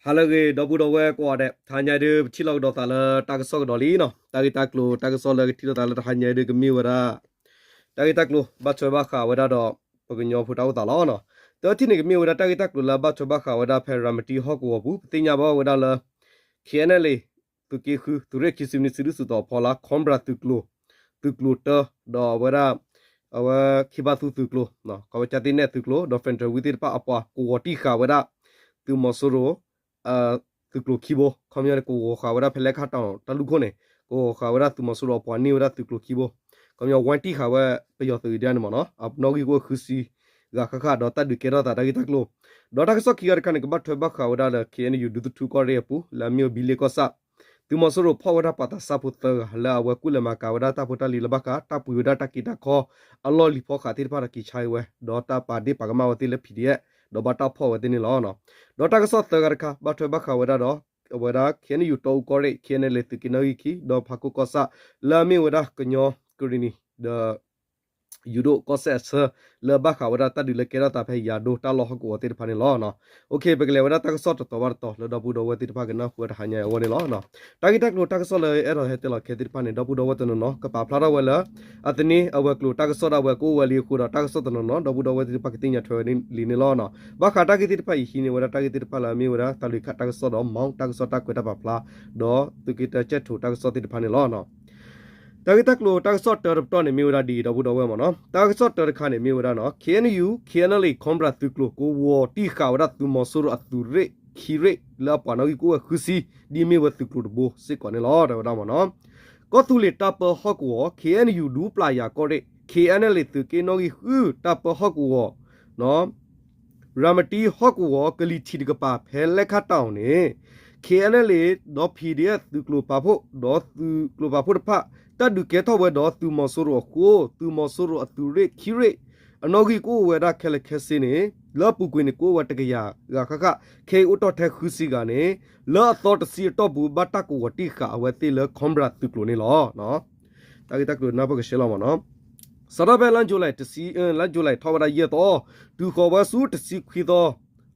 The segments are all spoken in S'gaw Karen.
ဟါလၢအဂ့ၤ ဒီပုၢ်ဒီဝဲၢ်ကိးဂၤဒဲး, တဟါညါအံၤဒုး ပထံၣ်လိာ်ကဒီးသးလၢတၢ်ကစီၣ်ကဒီးလံနီၤ. တၢ်ဂ့ၢ်တၢ်ကျိၤတၢ်ကစီၣ်လၢကထံၣ်လိာ်သးလၢတဟါညါအံၤဒုး ကမ့ၢ်ဝဲဒၣ် တၢ်ဂ့ၢ်တၢ်ကျိၤဘၣ်ထွဲဘၣ်ဃးဝဲဒၣ်ဒီး ပကညီဖိတၢ်အိၣ်သးလီၤနီၤ. တထံၣ်န့ၣ် ကမ့ၢ်ဝဲဒၣ်တၢ်ဂ့ၢ်တၢ်ကျိၤလၢအဘၣ်ထွဲဘၣ်ဃးဝဲဒၣ်ဖဲရၤမတံဟီၣ်ကဝီၤပူၤ, ပသ့ၣ်ညါဘၣ်ဝဲဒၣ်လၢ KNLA သုးက့ဃု သုးရ့ၣ်ခံဆံနွံ စုဒုၣ်စုတီၤဖီလာ် Cobra သုးကျိၤ, သုးကျိၤတၢ, ဒီးဝဲဒၣ် အဝဲခံဘၣ်သူသုးကျိၤ, ကီၢ်ပယီၤကၠၢ်သ့ၣ်နဲၣ်သုးကျိၤ ဒီး Federal Wing သ့ၣ်တဖၣ်အပှၤ ကဝီၤတံၢ်ဃာ်ဝဲဒၣ် သုးမီၤစိရိၤ သုးကျိၤခံဘိ, ခီပညီန့ၣ် ကဝီၤဃာ်ဝဲဒၣ်ဖဲလဲခါတီၢ်တၢ်လူၢ်ခိၣ်န့ၣ် ကဝီၤဃာ်ဝဲဒၣ်သုးမီၤစိရိၤအပှၤန့ၢ်ဝဲဒၣ်သုးကျိၤခံဘိ, ခီပညီ ဝဲတံၢ်ဃာ်ဝဲပယီၤသုးဒ်န့ၣ်မ့ၢ်နီၤ, အနီၣ်ဂံၢ်ကအိၣ်ဃုဆံဂၤဃၣ်ဃၣ် ဒီးတၢ်ဒုးကဲထီၣ်သးတၢ်ဂ့ၢ်တၢ်ကျိၤ, ဒီးတၢ်ကစီၣ်ခံဂၤတခါန့ၣ် ကဘၣ်ထွဲဘၣ်ဃးဝဲဒၣ်လၢ KNU ဒူသထူကီၢ်ရ့ၣ်အပူၤ လၢအမ့ၢ်ဝဲဘံလ့ကီၢ်ဆၣ် သုးမီၤစိရိၤဖီၣ်ဝဲဒၣ်ပှၤသးစၢ်ဖိသၢဂၤ လၢအဝဲကူၣ်လဲၤမၤကၤဝဲဒၣ်တၢ်ဖိတၢ်လံၤလၢဘၣ်ဃး တၢ်ပှ့ၤဝဲဒၣ်တၢ်က့တၢ်ခီ အလီၢ်လံၤဖီဃးသ့ၣ်တဖၣ်ဒီးက့ၤဆါဝဲ, ဒီးတၢ်ပာ်ဒ့ၣ်ပာ်ကမၣ်ဝဲသ့ၣ်လၢ PDF ဒီးဘၣ်တၢ်ဖီၣ်ဝဲသ့ၣ်န့ၣ်လီၤ. ဒီးတၢ်ကစီၣ်သၢဂၤတခါ ဘၣ်ထွဲဘၣ်ဃးဝဲဒၣ်ဒီး အဝဲဒၣ် KNU တီအူကီၢ်ရ့ၣ် KNLA သုးက့နီၣ်ဂံၢ်ခံ ဒီးဖးခိၣ်ကီၢ်ဆၣ် လၢအမ့ၢ်ဝဲဒၣ်ကညီကရံၣ်နံၤ ဒီး ယူၤဒိၣ်ကီၢ်စဲၣ်အဆၢ လၢဘၣ်ဃးဝဲဒၣ်တၢ်ဒုးလၢကဲထီၣ်သးဖဲယၤဒိၣ်တၢ်လီၢ်ဟီၣ်ကဝီၤသ့ၣ်တဖၣ်န့ၣ်လီၤ. ပကလဲၤဝဲဒၣ်တၢ်ကစီၣ်တတီၤဘၣ်တတီၤ လၢဒီပုၢ်ဒီဝဲၢ်သ့ၣ်တဖၣ်ကနၢ်ဟူဝဲတဟါညါအံၤအဂီၢ်န့ၣ်လီၤ. တၢ်ဂ့ၢ်တၢ်ကျိၤတၢ်ကစီၣ်လၢအဲၣ်ဒိးဟဲတဲလီၤခဲသ့ၣ်တဖၣ်န့ၣ် ဒီပုၢ်ဒီဝဲၢ်တနီၤနီၤ ကပာ်ဖျါထီၣ်ဝဲလၢ အသန့အဝဲၤကျိၤတၢ်ကစီၣ်ဒၣ်ဝဲကအိၣ်ဝဲလံအဃိဒီး တၢ်ကစီၣ်တနီၤနီၤ ဒီပုၢ်ဒီဝဲၢ်သ့ၣ်တဖၣ်ကသ့ၣ်ညါထွဲဝဲလံန့ၣ်လီၤ. ဘၣ်ဃးတၢ်ဂ့ၢ်သ့ၣ်တဖၣ်အံၤဟံးန့ၢ်ဝဲဒၣ်တၢ်ဂ့ၢ်သ့ၣ်တဖၣ်လၢအမ့ၢ်ဝဲဒၣ် တၢ်လုၢ်ခးတၢ်ကစီၣ်ဒီး မီၣ်တၢ်ကစီၣ်တၢ်ကွဲးတၢ်ပာ်ဖျါ ဒီးသုးက့တၢကၠဲၣ်ထိးတၢ်ကစီၣ်သ့ၣ်တဖၣ်န့ၣ်လီၤ. တၢ်ဂ့ၢ်တၢ်ကျိၤတၢ်ကစီၣ်တၢတပတီၢ်န့ၣ်မ့ၢ်ဝဲဒၣ်ဒ်အံၤ ဒီပုၢ်ဒီဝဲၢ်မ့ၢ်နီၤ. တၢ်ကစီၣ်တၢတခါန့ၣ်မ့ၢ်ဝဲဒၣ် KNU KNLA Cobra သုးကျိၤ ကဝီၤတံၢ်ဃာ်ဝဲဒၣ်သုးမီၤစိရိၤအသုးရ့ၣ်ခံရ့ၣ် လၢအပှၤနီၣ်ဂံၢ်ကအိၣ်ဝဲဃုဆံ ဒ်အမ့ၢ်ဝဲသုးကျိၤတဘိစ့ၢ်ကီးန့ၣ်လီၤ တဲဝဲဒၣ်မ့ၢ်နီၤ. ကီၢ်သူလ့ၤတၢ်ပၢဟီၣ်ကဝီၤ KNU ဒူပျၢ်ယၤကီၢ်ရ့ၣ် KNLA သုးက့နီၣ်ဂံၢ်ဃု တၢ်ပၢဟီၣ်ကဝီၤ ရၤမတံဟီၣ်ကဝီၤ ကလံၤထံးတကပၤဖဲလဲခါတီၢ်န့ၣ် KNLA ဒီး PDF သုးကျိၤပာ်ဖှိၣ် ဒီးသုးကျိၤပာ်ဖှိၣ်တဖၣ် တၢ်ဒုးကဲထီၣ်ဝဲဒီးသုးမီၤစိရိၤအဃိ သုးမီၤစိရိၤအသုးရ့ၣ်ခံရ့ၣ် အနီၣ်ဂံၢ်ကအိၣ်ဝဲဒၣ်ခဲလၢာ်ခဲဆ့န့ၣ် လၢအပူၤကွံာ်န့ၣ် ကအိၣ်ဝဲတကယၤဂၤဃၣ်ဃၣ် ခဲအံၤအိၣ်တ့ၢ်ထဲဃုဆံဂၤန့ၣ် လၢအသီတဆံအတီၢ်ပူၤ ဘၣ်တၢ်ကဝီၤတံၢ်ဃာ်အဝဲသ့ၣ်လၢ Cobra သုးကျိၤန့ၣ်လီၤ. တၢ်ဂ့ၢ်တၢ်ကျိၤနၢ်ပၢၢ်ကဆှဲလီၤမ့ၢ်နီၤ. စးထီၣ်ဖဲလါ July တဆံ, လါ July ထီၣ်ဝဲဒၣ်ယဲၢ်သီ, တုၤဃီၤဝဲဆူတဆံခွံသီ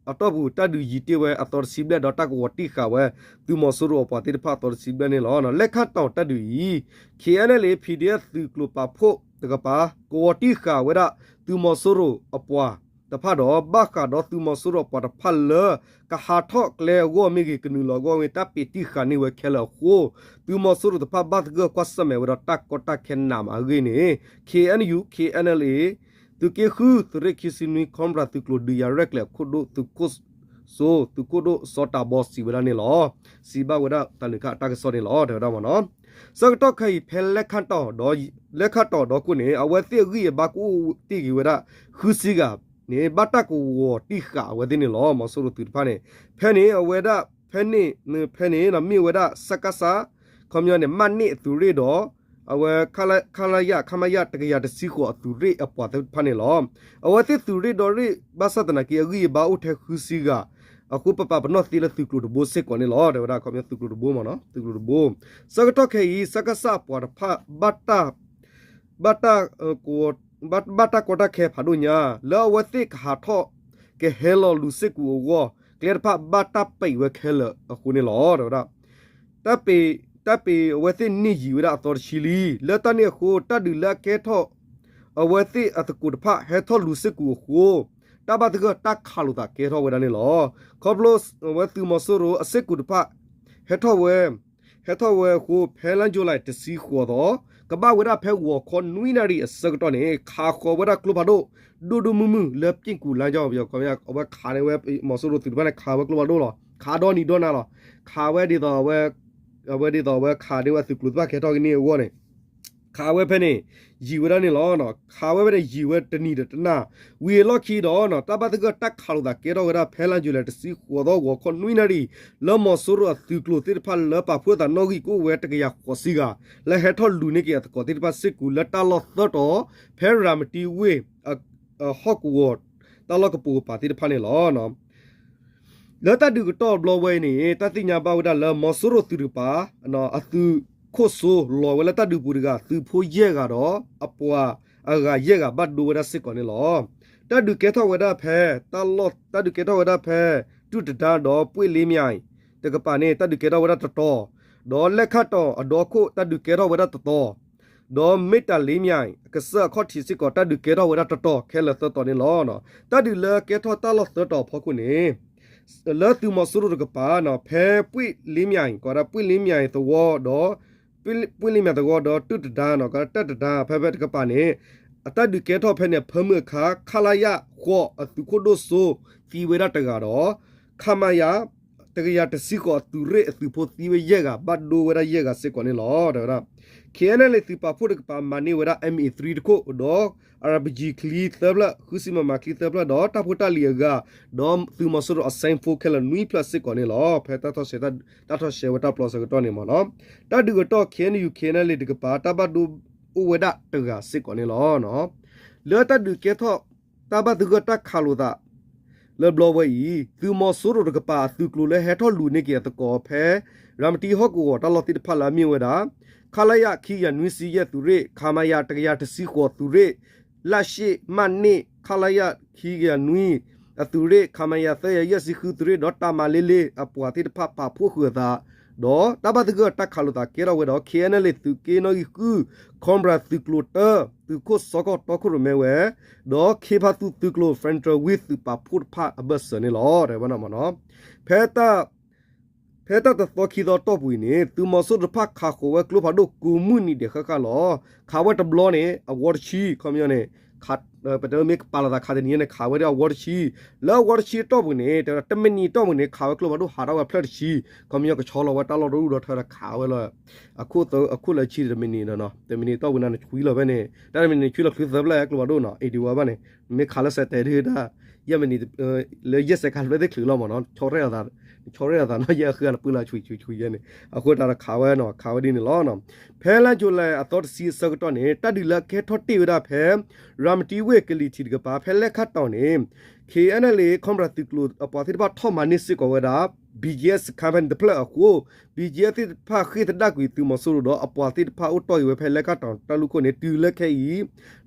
အတီၢ်ပူၤတၢ်ဒုးယံၤတ့ၢ်ဝဲအသီတဆံဘျဲၣ် ဒီးတၢ်ကဝီၤတံၢ်ဃာ်ဝဲ သုးမီၤစိရိၤအပှၤသ့ၣ်တဖၣ်အသီတဆံဘျဲၣ်န့ၣ်လီၤ. လဲခါတီၢ်တၢ်ဒုးအံၤ KNLA PDF သုးကျိၤပာ်ဖှိၣ်တကပၤ ကဝီၤတံၢ်ဃာ်ဝဲဒၣ် သုးမီၤစိရိၤအပှၤတဖၣ်ဒီး ဘၣ်ဃးဒီးသုးမီၤစိရိၤအပှၤတဖၣ်လၢ ကဟးထီၣ်ကျဲအဂီၢ်မ့ၢ်ဂ့ၤ ကနုာ်လီၤအဂီၢ်မ့ၢ်ဂ့ၤ တၢ်ပ့းတံၢ်ဃာ်န့ၢ်ဝဲခဲလၢာ်အဃိ သုးမီၤစိရိၤတဖၣ်ဘၣ်သဂၢၢ်ကွၢ်ဆၢၣ်မဲာ်ဝဲဒီးတၢ်ကီတၢ်ခဲနးမးအဂ့ၢ်န့ၣ် KNU KNLA သုးက့ဃု သုးရ့ၣ်ခံဆံနွံ Cobra သုးကျိၤဒုးယၤရဲၣ်ကျဲၤအခိၣ်ဒိၣ်သုးခိၣ်စိ သုးခိၣ်ဒိၣ်စီၤတၢ်ဘီစံးဝဲဒၣ်န့ၣ်လီၤ. စံးဘၣ်ဝဲဒၣ်တၢ်လုၢ်ခးတၢ်ကစီၣ်န့ၣ်လီၤ တဲဝဲဒၣ်မ့ၢ်နီၤ. ဆၢကတီၢ်ခဲအံၤ ဖဲလဲခါတီၢ်ဒီး လဲခါတီၢ်ဒီးခိၣ်န့ၣ် အဝဲသ့ၣ်အဂံၢ်အဘါကအိၣ်တ့ၢ်ဂ့ၤဝဲဒၣ် ဃုဆံဂၤန့ၣ် ဘၣ်တၢ်ကဝီၤတံၢ်ဃာ်အဝဲသ့ၣ်န့ၣ်လီၤ. မီၤစိရိၤသုးတဖၣ်န့ၣ် ဖဲန့ၣ် အဝဲဒၣ် ဖဲန့ၣ် ဖဲန့ၣ် မ့ၢ်ဝဲဒၣ် စကစ ခီပညီန့ၣ် မးန့ၢ်အသုးရ့ၣ်ဒီး အဝဲ ခလရ ခမရ တကယၤတဆံဃိးအသုးရ့ၣ်အပှၤသ့ၣ်တဖၣ်န့ၣ်လီၤ. အဝဲသ့ၣ်သုးရ့ၣ်ဒီရ့ၣ် ဘၣ်ဆၣ်သနာ်က့ အဂံၢ်အဘါအိၣ်ထဲဃုဆံဂၤ အဃိပပာ်ပနီၣ်သ့လၢသုးကျိၤတဘိစ့ၢ်ကီးန့ၣ်လီၤ တဲဝဲဒၣ် ခီပညီသုးကျိၤတဘိမ့ၢ်နီၤ သုးကျိၤတဘိ. ဆၢကတီၢ်ခဲအံၤ စကစ အပှၤတဖၣ် ဘၣ်တၢ် ဘၣ်တၢ် ဘၣ်တၢ်ကီတၢ်ခဲဖးဒိၣ်ညါ လၢအဝဲသ့ၣ်ကဟးထီၣ် ကဟဲလီၤလူၤစ့ၢ်ကီးအဂီၢ် ကျဲတဖၣ်ဘၣ်တၢ်ပံးဝဲခဲလၢာ်အဃိန့ၣ်လီၤ တဲဝဲဒၣ် တၢ်ပ့ၤ တၢ်ပ့ၤအဝဲသ့ၣ်န့ၢ်ယံၤဝဲဒၣ်အသီတဆံလံ. လၢတၢ်န့ၣ်အဃိ တၢ်ဒုးလၢအကဲထီၣ် အဝဲသ့ၣ်အသကိးတဖၣ်ဟဲထီၣ်လူၤစ့ၢ်ကီးအဃိ တၢ်ဘၣ်သဂၢၢ်တၢ်ခးလိာ်သးကဲထီၣ်ဝဲဒၣ်န့ၣ်လီၤ. ခီဖျိအဝဲသုးမီၤစိရိၤအစ့ၢ်ကီးတဖၣ် ဟဲထီၣ်ဝဲ ဟဲထီၣ်ဝဲအဃိ ဖဲလါယူၤလံတဆံဃိးသီ ကဘၣ်ဝဲဒၣ်ဖဲဂီၤခီနွံနၣ်ရံၣ်အဆၢကတီၢ်န့ၣ် ခးဃီၤဝဲဒၣ်ကျိဖးဒိၣ် ဒိၣ်ဒိၣ်မုၢ်မုၢ်လၢပျံၣ်ကူၤလါကၠီ အဝဲခးန့ၢ်ဝဲ မီၤစိရိၤသုးတဖၣ်န့ၣ် ခးဝဲကျိဖးဒိၣ်လီၤ. ခးဒီနံၤဒီနၤလီၤ. ခးဝဲဒ်သိး အဝဲဒ်သိးအဝဲခးန့ၢ်ဝဲသုးကျိၤတဖၣ်ကဟဲထီၣ်ကန့ၢ်အဂီၢ်န့ၣ် ခးဝဲဖဲန့ၣ် ယံာ်ဝဲဒၣ်န့ၣ်လီၤ. ခးဝဲဖဲန့ၣ် ယံာ်ဝဲတနံၤဒီးတနၣ် ဝံၤအလီၢ်ခံဒီး တၢ်ဘၣ်သဂၢၢ်တၢ်ခးလိာ်သးကဲထီၣ်ဝဲဒၣ်ဖဲလါယူၤလံတဆံဃိးသီ ဂီၤခီနွံနၣ်ရံၣ် လၢမီၤစိရိၤအသုးကျိၤသ့ၣ်တဖၣ်လၢပာ်ဖှိၣ်သးနီၣ်ဂံၢ်ကအိၣ်ဝဲတကယၤဃိးဆံဂၤ လၢဟဲထီၣ်လူၤန့ၢ်က့ၤအသကိးသ့ၣ်တဖၣ်စ့ၢ်ကီး လၢတၢ်လီၢ်သၢတီၤ ဖဲရၤမတံဝ့ၢ် ဟီၣ်ကဝီၤ တၢ်လီၢ်ကပိာ်ကပၤသ့ၣ်တဖၣ်န့ၣ်လီၤ. လၢတၢ်ဒုးကတီၢ်ဘျီဝဲအံၤန့ၣ် တၢ်သ့ၣ်ညါဘၣ်ဝဲဒၣ်လၢမီၤစိရိၤသုးတကပၤ အသုးခိၣ်စိလီၤဝဲလၢတၢ်ဒုးပူၤတဂၤ သုးဖိယဲၢ်ဂၤဒီး အပှၤအဂၤယဲၢ်ဂၤဘၣ်ဒိဝဲဒၣ်စ့ၢ်ကီးန့ၣ်လီၤ. တၢ်ဒုးကဲထီၣ်ဝဲဒၣ်ဖဲ တၢ်လီၢ် တၢ်ဒုးကဲထီၣ်ဝဲဒၣ်ဖဲ တူၢ်တဒါဒီးပှ့ၢ်လ့မၠဲၣ်တကပၤန့ၣ် တၢ်ဒုးကဲထီၣ်ဝဲဒၣ်တတီၤ, ဒီးလဲၣ်ခၣ်တီၤအဒီခိၣ်တၢ်ဒုးကဲထီၣ်ဝဲဒၣ်တတီၤ, ဒီးမ့ၢ်တၢ်လ့မၠဲၣ် ကစၢၢ်အခီၣ်ထံးစ့ၢ်ကီး တၢ်ဒုးကဲထီၣ်ဝဲဒၣ်တတီၤခဲလၢာ်သၢတီၤန့ၣ်လီၤ. တၢ်ဒုးလၢကဲထီၣ်တၢ်လီၢ်သၢတီၤအဖီခိၣ်န့ၣ် လၢသုးမီၤစိရိၤတကပၤ ဖဲပှ့ၢ်လ့မၠဲၣ် ကီးဒၣ်ပှ့ၢ်လ့မၠဲၣ်သဝီဒီး ပှ့ၢ်လ့မၠဲၣ်သဝီဒီးတူၢ်တဒါ ကီးဒၣ်တၢ်တဒါ ဖဲဖဲတကပၤန့ၣ် အတၢ်ဒုးကဲထီၣ်ဖဲန့ၣ် ဖၢမုၢ်အခါ ခလရ ဃိး အသုးခိၣ်ဒိၣ်စိ သံဝဲဒၣ်တဂၤဒီး ခမရ တကယၤတဆံဃိး အသုးရ့ၣ်အသုးဖိသံဝဲယဲၢ်ဂၤ ဘၣ်ဒိဝဲဒၣ်ယဲၢ်ဂၤစ့ၢ်ကီးန့ၣ်လီၤ. တဲဝဲဒၣ် ခ့ၣ်အဲၣ်အဲၣ်လ့ၣ် သုးပာ်ဖှိၣ်တကပၤ မၤန့ၢ်ဝဲဒၣ် M A three တခိၣ်ဒီး R P G ချံသၢဖျၢၣ် ဃုဆံ မမ ချံသၢဖျၢၣ်ဒီး တၢ်ဖိတၢ်လံၤအဂၤ ဒီးသုးမီၤစိရိၤအ စဲၣ်ဖိ ခဲလၢာ်နွံဖျၢၣ်စ့ၢ်ကီးန့ၣ်လီၤ. ဖဲတၢ်ထီၣ်ဆဲး တၢ်ထီၣ်ဆဲးဝဲတၢ်ပျီဆၢကတီၢ်န့ၣ်မ့ၢ်နီၤ တၢ်ဒုးကတီၢ် K N U K N L A တကပၤ တၢ်ဘၣ်ဒိအိၣ်ဝဲဒၣ်တဂၤစ့ၢ်ကီးန့ၣ်လီၤ. လၢတၢ်ဒုးကဲထီၣ် တၢ်ဘၣ်သဂၢၢ်တၢ်ခးလိာ်သး လၢဘျီဝဲအံၤ သုးမီၤစိရိၤတကပၤအသုးကျိၤလၢဟဲထီၣ်လူၤန့ၢ်က့ၤအသကိးဖဲ ရၤမတံဟီၣ်ကဝီၤတၢ်လီၢ်သ့ၣ်တဖၣ်လၢအမ့ၢ်ဝဲဒၣ် ခလရ ခံကယၤနွံဆံယဲၢ်သုးရ့ၣ် ခမရ တကယၤတဆံဃိးသုးရ့ၣ် လၢၡ့ၣ်မၣ်န့ၣ် ခလရ ခံကယၤနွံ အသုးရ့ၣ် ခမရ သၢကယၤယဲၢ်ဆံဃုသုးရ့ၣ် ဒီးတၢ်မၤလ့လ့အပှၤသ့ၣ်တဖၣ်ပာ်ဖှိၣ်ဃုာ်အသး ဒီးတၢ်ဘၣ်သဂၢၢ်တၢ်ခးလိာ်သးကဲထီၣ်ဝဲဒီး K N L A သုးက့နီၣ်ဂံၢ်ဃု Cobra သုးကျိၤတၢ သုးခိၣ်စီကီၢ်တီခိၣ်ရိၣ်မဲဝဲ ဒီးခ့ဖါသူသုးကျိၤ Federal Wing သုးပာ်ဖှိၣ်တဖၣ်အဘၢၣ်စၢၤန့ၣ်လီၤ. တဲဝဲဒၣ်မ့ၢ်နီၤ ဖဲ ဖဲတၢ်တသီခံသီတီၢ်ပူၤအံၤန့ၣ် သုးမီၤစိရိၤတဖၣ်ခးဃီၤဝဲကျိဖးဒိၣ်ကိးမုၢ်နံၤဒဲးဃၣ်ဃၣ်လီၤ. ခးဝဲတဘျီန့ၣ် အဝီတဆံ ခီပညီန့ၣ် ပတဲမ့ၢ်ကပာ်လီၤသးခးတနံၤန့ၣ် ခးဝဲဒၣ်အဝီတဆံ, လၢအဝီတဆံအတီၢ်ပူၤန့ၣ် တဲဝဲဒၣ်တမံးနံးအတီၢ်ပူၤန့ၣ် ခးဝဲကျိဖးဒိၣ်ဟးထီၣ်ဝဲဖျၢၣ်တဆံ, ခီပညီကဆီလီၤဝဲတၢ်လီၢ်တအိၣ်ဒီးထၢဒီးခးဝဲလီၤ. အခိၣ်လၢဆံတမံးနံးဒီးနီၤ တမံးနံးအတီၢ်ပူၤန့ၣ် နဆွံလီၤဖဲန့ၣ် တၢ်တမံးနံးနဆွံလီၤချုးသၢဖျၢၣ်ကျိဖးဒိၣ်နီၤ အ့ဒံဝဲဘၣ်န့ၣ် မ့ၢ်ခးလၢစဲးတဲဒၣ် ယဲၢ်မံးနံး လၢယဲၢ်စဲးခါဖျၢၣ်သ့ၣ်ချုးလီၤမ့ၢ်နီၤ ဆီရဲၣ်အသး ဆီရဲၣ်အသးနီၤ ယဲၢ်အဃၢၤနပှ့ၤလီၤဆွံဆွံဆွံယဲန့ၣ် အဃိတၢ်တခးဝဲနီၤ ခးဝဲဒ်န့ၣ်လီၤ. ဖဲလါယူၤလံအသီတဆံအဆၢကတီၢ်န့ၣ် တၢ်ဒုးလၢအကဲထီၣ်တ့ၢ်ဝဲဒၣ်ဖဲ ရၤမတံဝ့ၢ်ကလံၤထံးတကပၤ ဖဲလဲၣ်ခၣ်တီၤန့ၣ် K N L A Cobra သုးကျိၤအပှၤသ့ၣ်တဖၣ်ထီၣ်မၤန့ၢ်စ့ၢ်ကီးဝဲဒၣ် B G F စခါဖဲန့ၣ်တဖျၢၣ်အဃိ B G F သ့ၣ်တဖၣ်ဃ့ၢ်သဒၣ်ကွံာ်သုးမီၤစိရိၤဒီးအပှၤသ့ၣ်တဖၣ်အိၣ်တီၢ်အံၤဝဲဖဲလဲၣ်ခၣ်တီၤတၢ်လူၢ်ခိၣ်န့ၣ် တုၤလၢခဲအံၤ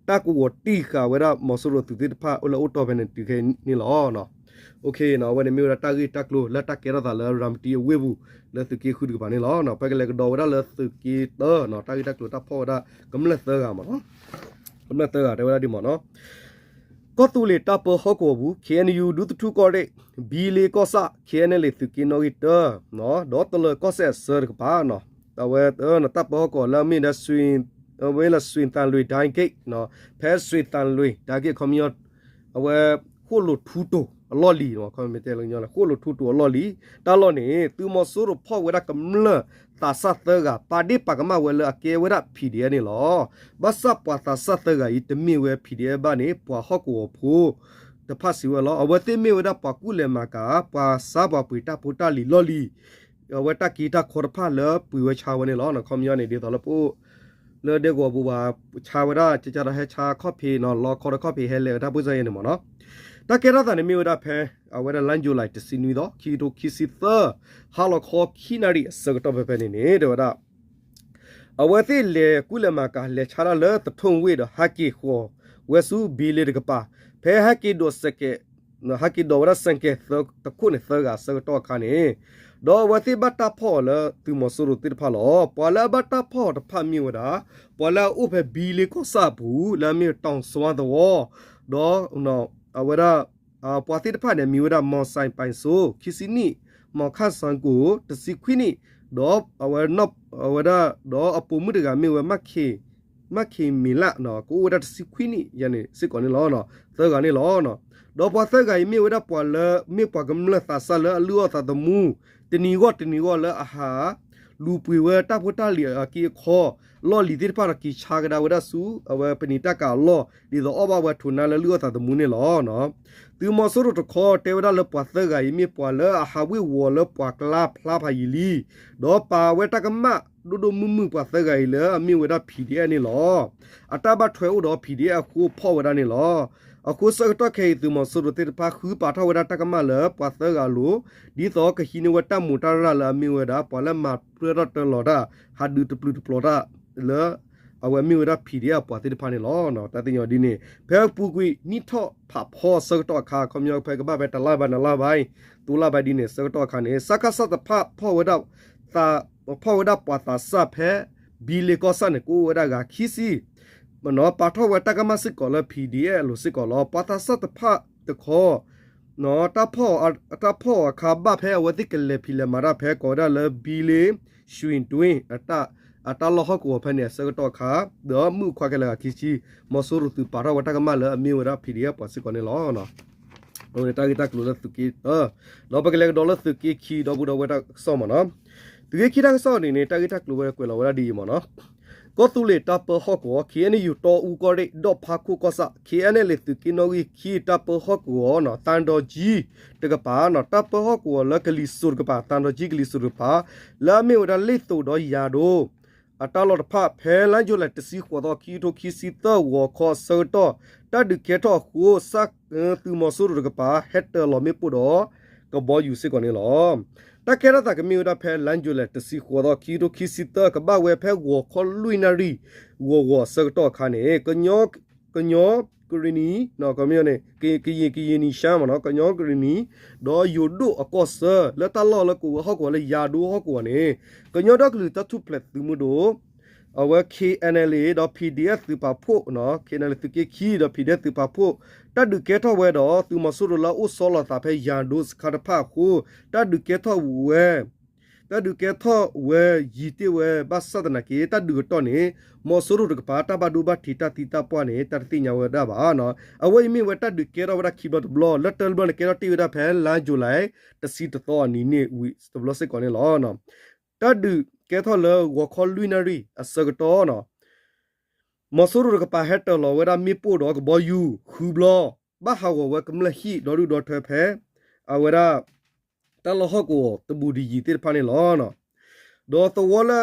တၢ်ကဝီၤတံၢ်ဃာ်ဝဲဒၣ်မီၤစိရိၤသုးသ့ၣ်တဖၣ်အိၣ်လၢအိၣ်တီၢ်ဖဲန့ၣ်တုၤခဲအံၤန့ၣ်လီၤ. အဝဲန့ၣ်မ့ၢ်ဝဲဒၣ်တၢ်ဂ့ၢ်တၢ်ကျိၤလၢတၢ်ကဲထီၣ်သးလၢရၤမတံအဝ့ၢ်ပူၤ လၢသုးက့ဃုတကပၤန့ၣ်လီၤ. ပကလဲၤကဒီးဝဲဒၣ်လၢသုးက့တၢ တၢ်ဂ့ၢ်တၢ်ကျိၤတၢ်ဖီၣ်ဝဲဒၣ်ကမျၢၢ်သၢဂၤမ့ၢ်နီၤ ကမျၢၢ်သၢဂၤတဲဝဲဒၣ်ဒ်မ့ၢ်နီၤ ကီၢ်သူလ့ၤတၢ်ပၢဟီၣ်ကဝီၤပူၤ K N U ဒူသထူကီၢ်ရ့ၣ် ဘံလ့ကီၢ်ဆၣ် K N L A သုးက့နီၣ်ဂံၢ်တၢ ဒီးတလၢၤကီၢ်စဲၣ်အဆၢတကပၤနီၤ အဝဲတၢ်ပၢဟီၣ်ကဝီၤလၢအမ့ၢ်ဒၣ် ဝဲလၢ စွ့ၣ်သၣ်လွံၢ် ဒၢက့ၣ် ဖဲ စွ့ၣ်သၣ်လွံၢ် ဒၢက့ၣ် ခီပညီ အဝဲ ဃိၣ်လိာ်ထူတိၤအလီၢ်လံၤ ဃိၣ်လိာ်ထူတိၤအလီၢ်လံၤ တၢ်လီၢ်န့ၣ် သုးမီၤစိရိၤဖီၣ်ဝဲဒၣ်ကမျၢၢ်သးစၢ်သၢဂၤ ပာ်ဒ့ၣ်ပာ်ကမၣ်ဝဲလၢအကဲဝဲဒၣ် P D F န့ၣ်လီၤ. ဘၣ်ဆၣ်ပှၤသးစၢ်သၢဂၤအံၤ တမ့ၢ်ဝဲ P D F ဘၣ်န့ၣ် ပှၤဟီၣ်ကဝီၤဖိတဖၣ်စံးဝဲလီၤ. အဝဲသ့ၣ်မ့ၢ်ဝဲဒၣ်ပှၤကူၣ်လဲၤမၤကၤ ပှၤဆါပှၤပှ့ၤတၢ်ဖိတၢ်လံၤလီၢ်လံၤ အဝဲတၢ်က့ၤတၢ်ခီတဖၣ်လၢပှ့ၤဝဲဆါဝဲန့ၣ်လီၤ. ခီပညီန့ၣ် ဒ်သိးလၢပအိၣ်လၢဒဲကဝီၤပူၤဘၣ် ဆါဝဲဒၣ် ကကဒီးဟဲဆါခီၣ်ဖံးနီၤ လီခီဒီးခီၣ်ဖံးဟဲလဲၤဝဲတၢ်ပှ့ၤစၢ်ယဲန့ၣ်မ့ၢ်နီၤ တၢ်ကဲထီၣ်သးန့ၣ်မ့ၢ်ဝဲဒၣ်ဖဲ အဝဲဒၣ်လါယူၤလံ တဆံနွံသီ ခံကထိခံဆံသၢ ဟါလီၤခီခံနၣ်ရံၣ်အဆၢကတီၢ်ဖဲဖဲန့ၣ်န့ၣ် တဲဝဲဒၣ် အဝဲသ့ၣ်လဲၤကူၣ်လဲၤမၤကၤ လဲၤဆါတၢ်လၢသထူၣ်ဝ့ၢ်ဒီးဟးက့ၤဃီၤဝဲဆူဘံလ့တကပၤ ဖဲဟဲက့ၤဒိးစဲးကဲး ဟဲက့ၤဒိးဝဲဒၣ်စဲးကဲးသၢတခိၣ်န့ၣ်သၢဂၤအဆၢကတီၢ်အခါန့ၣ် ဒီးအဝဲသ့ၣ်ဘၣ်တၢ်ဖီၣ်အီၤလၢသုးမီၤစိရိၤသ့ၣ်တဖၣ်လီၤ. ပှၤလၢအဘၣ်တၢ်ဖီၣ်အီၤတဖၣ်မ့ၢ်ဝဲဒၣ် ပှၤလၢအအိၣ်ဖဲဘံလ့ကီၢ်ဆၣ်အပူၤ လၢအမ့ၢ်တီၤစွါသဝီ ဒီး အဝဲဒၣ် ပှၤသ့ၣ်တဖၣ်န့ၣ် အမံၤဝဲဒၣ် မီၤစဲးပၢၢ်စိ ခံဆံနံၣ်, မီၤခၣ်စၣ်ကိၣ် တဆံခွံနံၣ်, ဒီးအဝဲ အဝဲဒၣ် ဒီးအပိာ်မုၣ်တဂၤမ့ၢ်ဝဲ မၣ်ခ့ၤမံၤလး ကအိၣ်ဝဲဒၣ်တဆံခွံနံၣ်ယဲန့ၣ်စ့ၢ်ကီးန့ၣ်လီၤ. သၢဂၤန့ၣ်လီၤ. ဒီးပှၤသၢဂၤအံၤမ့ၢ်ဝဲဒၣ်ပှၤလၢ မ့ၢ်ပှၤကမျၢၢ်သးစၢ်လၢအလုၢ်အီၣ်သးသမူ တနံၤဂီၢ်တနံၤဂီၢ်လၢအဟး လူၤပှ့ၤဝဲတၢ်ဖိတၢ်လံၤအက့အခီ လီၢ်လံၤသ့ၣ်တဖၣ်ဒီးက့ၤဆါကဒါဝဲဒၣ်ဆူ အဝဲပနံာ်တၢ်ကၤအလီၢ် ဒ်သိးအီၣ်ဘၣ်ဝဲထိးနါလၢလုၢ်အီၣ်သးသမူန့ၣ်လီၤ. သုးမီၤစိရိၤတခီတဲဝဲဒၣ်လၢပှၤသၢဂၤအံၤမ့ၢ်ပှၤလၢအဟးဝ့ၤဝီၤလၢပှၤကျါဖျါဖးယံာ်လံ, ဒီးပာ်ဝဲတၢ်ကမၣ်ဒိၣ်ဒိၣ်မုၢ်မုၢ်ပှၤသၢဂၤအံၤလၢအမ့ၢ်ဝဲဒၣ် P D F န့ၣ်လီၤ. အတၢ်ဘၣ်ထွဲအိၣ်ဒီး P D F အဃိဖီၣ်ဝဲဒၣ်န့ၣ်လီၤ. အဃိဆၢကတီၢ်ခဲအံၤ သုးမီၤစိရိၤသ့ၣ်တဖၣ်ဃုပာ်ထီၣ်ဝဲဒၣ်တၢ်ကမၣ်လၢပှၤသၢဂၤအလိၤ, ဒ်သိးကဟံးန့ၢ်ဝဲတၢ်မူးတၢ်ရၢ်လၢအမ့ၢ်ဝဲဒၣ် ပှၤလၢမၤပြၢထီၣ်တၢလီၤတၢ် ဟးဒုးတပျုာ်တပျီၤတၢ်လၢ အဝဲမ့ၢ်ဝဲဒၣ် PDF အပှၤသ့ၣ်တဖၣ်န့ၣ်လီၤ. တၢ်သ့ၣ်ညါဒ်န့ၣ် ဖဲအပူၤကွံာ်နံၣ်ထီၣ်ဖးဖီအဆၢကတီၢ်အခါ ခီပညီဖဲကဘၣ်ဖဲတလါဘၣ်နလါဘၣ် သိလါဘၣ်ဒ်န့ၣ် ဆၢကတီၢ်အခါန့ၣ် စကစ တဖၣ် ဖီၣ်ဝဲဒၣ်ပှၤသးစၢ်ဖဲ ဘံလ့ကီၢ်ဆၣ်န့ၣ် ကအိၣ်ဝဲဒၣ်ဂၤခံဆံ ပာ်ထီၣ်ဝဲတၢ်ကမၣ်စ့ၢ်ကီးလၢ PDF အလိၤစ့ၢ်ကီးလီၤ. ပှၤသးစၢ်တဖၣ်တခီ တၢ်ဖီၣ်အခါဘၣ်ဖဲအဝဲသ့ၣ်ကလဲၤဖံးလဲၤမၤတၢ်ဖဲကိးဝဲဒၣ်လၢ ဘံလ့ ရွှေတွင်း အတၢ်လီၢ်ဟီၣ်ကဝီၤဖဲန့ၣ် အဆၢကတီၢ်အခါ ဒီးမုၣ်ခွါခဲလၢာ်ဂၤခံဆံ မီၤစိရိၤသုးပာ်ထီၣ်ဝဲတၢ်ကမၣ်လၢအမ့ၢ်ဝဲဒၣ် PDF ပှၤစ့ၢ်ကီးန့ၣ်လီၤ. အဝဲန့ၣ်တၢ်ဂ့ၢ်တၢ်ကျိၤလၢသုးက့တၢ ဒီးပကလဲၤကဒီးလၢသုးက့ခံ ဒီပုၢ်ဒီဝဲၢ်တၢ်ကစီၣ်မ့ၢ်နီၤ. သုးက့ခံတၢ်ကစီၣ်န့ၣ်န့ၣ် တၢ်ဂ့ၢ်တၢ်ကျိၤဝဲကွဲးလီၤဝဲဒၣ်ဒ်အံၤမ့ၢ်နီၤ. ကီၢ်သူလ့ၤတၢ်ပၢဟီၣ်ကဝီၤ KNU တီအူကီၢ်ရ့ၣ် ဒီၣ်ဖးခိၣ်ကီၢ်ဆၣ် KNLA သုးက့နီၣ်ဂံၢ်ခံတၢ်ပၢဟီၣ်ကဝီၤနီၤ သံတောင်ကြီးတကပၤနီၤ တၢ်ပၢဟီၣ်ကဝီၤလၢကလံၤစိးတကပၤ သံတောင်ကြီးကလံၤစိးတကပၤ လၢအမ့ၢ်ဝဲဒၣ်လ့ၣ်သိးဒီးယၤဒိ အတၢ်လီၢ်တဖၣ် ဖဲလါယူၤလံ တဆံဃိးသီ ခံကထိခံဆံသၢ ဂီၤခီအဆၢကတီၢ် တၢ်ဒုးကဲထီၣ်အဃိ သုးမီၤစိရိၤတကပၤ ဟဲတၢၤလီၤမ့ၣ်ပိၢ်ဒီး ကဘီယူၤစ့ၢ်ကီးန့ၣ်လီၤ. တၢ်ကဲထီၣ်သးကမ့ၢ်ဝဲဒၣ်ဖဲလါယူၤလံ တဆံဃိးသီ ခံကထိခံဆံသၢ ကဘၣ်ဝဲဖဲဂီၤခီလွံၢ်နၣ်ရံၣ် ဂီၤဂီၤအဆၢကတီၢ်အခါန့ၣ် ကညီ ကရံၣ်နံၤ ကမ့ၢ်န့ၣ် ကရင် ကရင်နီရှမ်းမ့ၢ်နီၤ ကညီကရံၣ်နံၤ ဒီးယိၤဒိၣ်အကီၢ်ဆၢ လၢတၢ်လီၢ်လၢကဝဲၤဟီၣ်ကဝီၤလၢယၤဒိဟီၣ်ကဝီၤန့ၣ် ကညီဒီကလုာ်တၢ်ထူၣ်ဖျဲးသုးမုၢ်ဒိၣ် အဝဲ KNLA ဒီး PDF သုးပာ်ဖှိၣ် KNLA သုးက့ခံဒီး PDF သုးပာ်ဖှိၣ် တၢ်ဒုးကဲထီၣ်ဝဲဒီး သုးမီၤစိရိၤလၢအအိၣ်ဆီလီၤသးဖဲယၤဒိစခါတဖၣ်အဃိ တၢ်ဒုးကဲထီၣ်ဝဲ တၢ်ဒုးကဲထီၣ်ဝဲယံာ်တ့ၢ်ဝဲ ဘၣ်ဆၣ်သနာ်က့ တၢ်ဒုးကတီၢ်န့ၣ် မီၤစိရိၤတကပၤ တၢ်ဘၣ်ဒိဘၣ်ထံးတၢ်သံတၢ်ပှၢ်န့ၣ် တၢ်တသ့ၣ်ညါဝဲဒၣ်ဘၣ်. အဝဲအံၤမ့ၢ်ဝဲတၢ်ဒုးကဲထီၣ်ဝဲဒၣ်ခံဘျီတဘျီ လၢတၢ်တဘျီန့ၣ်ကဲထီၣ်တ့ၢ်ဝဲဒၣ်ဖဲလါယူၤလံ တဆံတသီအနံၤန့ၣ်ဝံၤတဘျီစ့ၢ်ကီးန့ၣ်လီၤ. တၢ်ဒုးကဲထီၣ်လၢဂီၤခီလွံၢ်နၣ်ရံၣ်အဆၢကတီၢ် မီၤစိရိၤတကပၤဟဲတၢၤလီၤဝဲဒၣ်မ့ၣ်ပိၢ်ဒီးကဘီယူၤဃုဘျီ ဘၣ်ဟးဂီၤဝဲကမျၢၢ်ဟံၣ်ဒီဒူၣ်ဒီထၢဖဲ အဝဲဒၣ် တၢ်လီၢ်ဟီၣ်ကဝီၤတဘူးတယံၤသ့ၣ်တဖၣ်န့ၣ်လီၤ. ဒီးသဝီလၢ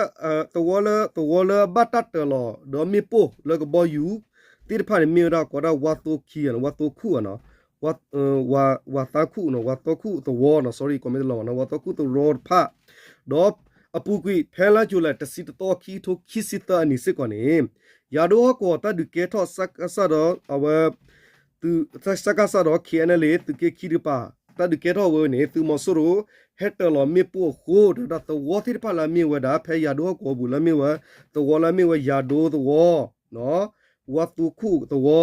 သဝီလၢ သဝီလၢအဘၣ်တၢ်တၢၤလီၤဒီးမ့ၣ်ပိၢ်လၢကဘီယူၤသ့ၣ်တဖၣ်န့ၣ် မ့ၢ်ဝဲဒၣ်ကိးဒၣ်ဝါသိခံ ဝါသိခိၣ်နီၤ ဝါသီခိၣ်နီၤ ဝါသီခိၣ်သဝီနီၤ sorry ကွဲးမ့ၢ်တလီၤဘၣ်နီၤ ဝါသီခိၣ်သဝီတဖၣ် ဒီးအပူၤကွံာ် ဖဲလါယူၤလံ တဆံတသီ ခံကထိခံဆံသၢအနံၤစ့ၢ်ကီးန့ၣ် ယၤဒိဟီၣ်ကဝီၤတၢ်ဒုးကဲထီၣ် စကစ ဒီး အဝဲ စကစ ဒီး KNLA သုးက့ခံတကပၤ တၢ်ဒုးကဲထီၣ်ဝဲန့ၣ် သုးမီၤစိရိၤ ဟဲတၢၤလီၤမ့ၣ်ပိၢ်အဃိ ဒီးသဝီသ့ၣ်တဖၣ်လၢအမ့ၢ်ဝဲဒၣ် ဖဲယၤဒိဟီၣ်ကဝီၤပူၤလၢအမ့ၢ်ဝဲ သဝီလၢအမ့ၢ်ဝဲယၤဒိသဝီ ဝါသိခိၣ်သဝီ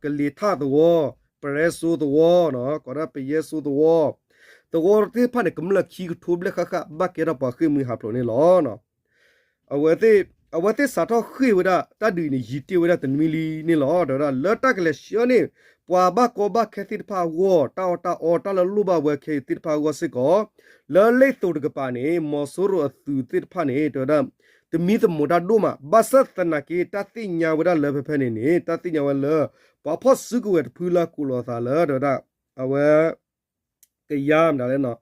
ကလံၤထၣ်သဝီ ပရဲစိသဝီ ကိးဒၣ်ပယဲစိသဝီ သဝီသ့ၣ်တဖၣ်န့ၣ် ကမျၢၢ်ခံကထိဘျဲၣ်ဃၣ်ဃၣ် ဘၣ်ကဲထီၣ်ပှၤဃ့ၢ်မှံဟးဖျိးန့ၣ်လီၤ. အဝဲသ့ၣ် အဝဲသ့ၣ်စးထီၣ်ဃ့ၢ်ဝဲဒၣ် တၢ်ဒုးန့ၣ် ယံာ်တ့ၢ်ဝဲဒၣ်တနွံလံန့ၣ်လီၤ. ဒီးဝဲဒၣ်လၢတၢ်ကလဲၤဆှၢန့ၢ် ပှၤဘၣ်ကီဘၣ်ခဲသ့ၣ်တဖၣ်အဂီၢ် တၢ်အီၣ်တၢ်အီ တၢ်လၢလိၣ်ဘၣ်ဝဲခဲအံၤသ့ၣ်တဖၣ်အဂီၢ်စ့ၢ်ကီး လၢလ့ၣ်သိးတကပၤန့ၣ် မီၤစိရိၤအသုးသ့ၣ်တဖၣ်န့ၣ် တဲဝဲဒၣ် တမံသမိးတၢ်ဒိၣ်မး ဘၣ်ဆၣ်သနာ်က့ တၢ်သ့ၣ်ညါဝဲဒၣ်လၢဖဲဖဲန့ၣ်န့ၣ် တၢ်သ့ၣ်ညါဝဲလၢ ပှၤဖီၣ်စုကဝဲၤတဖုလၢအကိးလီၤအသးလၢ တဲဝဲဒၣ် အဝဲ ကယၤမတၤလဲၣ်